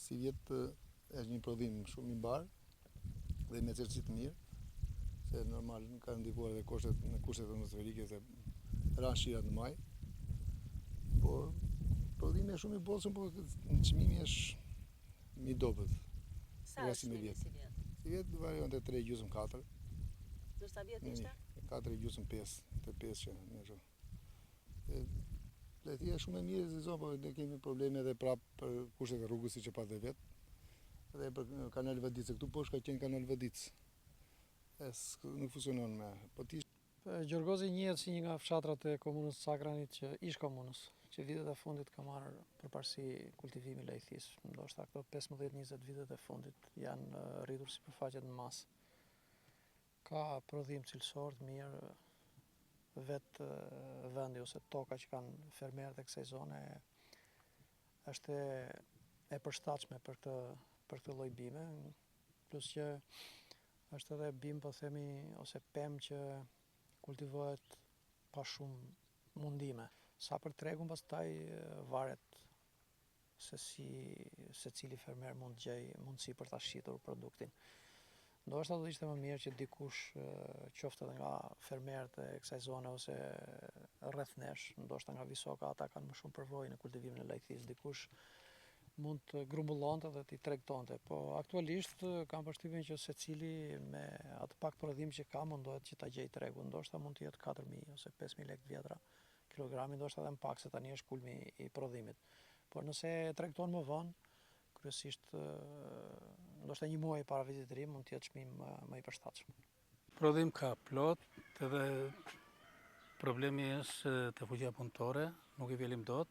Sivjet është një prodhim shumë i mbarë dhe me cilësi të mirë, se normal ka ndikuar edhe kushtet në kushtet atmosferike se ranë shirat në maj. Po prodhimi është shumë i bollshëm, po çmimi është më i dobët. Sa është çmimi sivjet? Sivjet varion te 3 gjysmë 4. Ndërsa vjet ishte? 4 gjysmë 5, te 5 që në shumë. Lajthia është shumë e mirë sezon, po ne kemi probleme edhe prapë për kushtet e rrugës siç e patë dhe vetë. Dhe për kanal Vadicë, këtu poshtë ka qenë kanal Vadicë. E nuk funksionon më. Po ti Gjorgozi njihet si një nga fshatrat e komunës së Cakranit që ish komunës, që vitet e fundit ka marrë përparësi kultivimi i lajthisë. Ndoshta këto 15-20 vitet e fundit janë rritur sipërfaqet në masë. Ka prodhim cilësor të mirë, vetë vendi ose toka që kanë fermerët e kësaj zone është e përshtatshme për këtë për këtë lloj bime, plus që është edhe bimë, po themi, ose pemë që kultivohet pa shumë mundime. Sa për tregun pastaj varet se si secili fermer mund të gjejë mundësi për ta shitur produktin. Ndoshta do të ishte më mirë që dikush, qoftë edhe nga fermerët e kësaj zone ose rreth nesh, ndoshta nga Visoka, ata kanë më shumë përvojë në kultivimin e lajthisë, dikush mund të grumbullonte dhe t'i tregtonte. Po aktualisht kam përshtypjen që secili me atë pak prodhim që ka mundohet që ta gjejë tregun, ndoshta mund të jetë 4000 ose 5000 lekë të vjetra kilogrami, ndoshta edhe më pak se tani është kulmi i prodhimit. Por nëse e tregton më vonë, kryesisht ndoshta një muaj para vitit të ri mund të jetë çmim më, më i përshtatshëm. Prodhim ka plot, edhe problemi është te fuqia punëtore, nuk i vjelim dot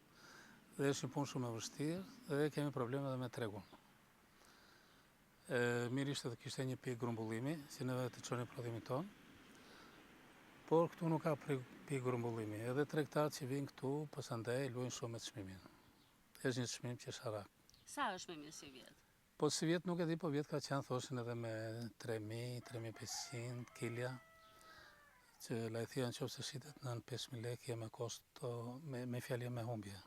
dhe është një punë shumë e vështirë dhe kemi probleme edhe me tregun. Mirë ishte të kishte një pikë grumbullimi, si neve të çonim prodhimin tonë. Por këtu nuk ka pikë grumbullimi. Edhe tregtarët që vijnë këtu, pasandaj luajnë shumë me çmimin. Është një çmim qesharak. Sa është çmimi sivjet? Po sivjet nuk e di, po vjet ka qenë thoshin edhe me 3000, 3500 kilja, që lajthia në qoftë se shitet nën 5000 lekë, je me kosto, me, me fjalë je me humbje.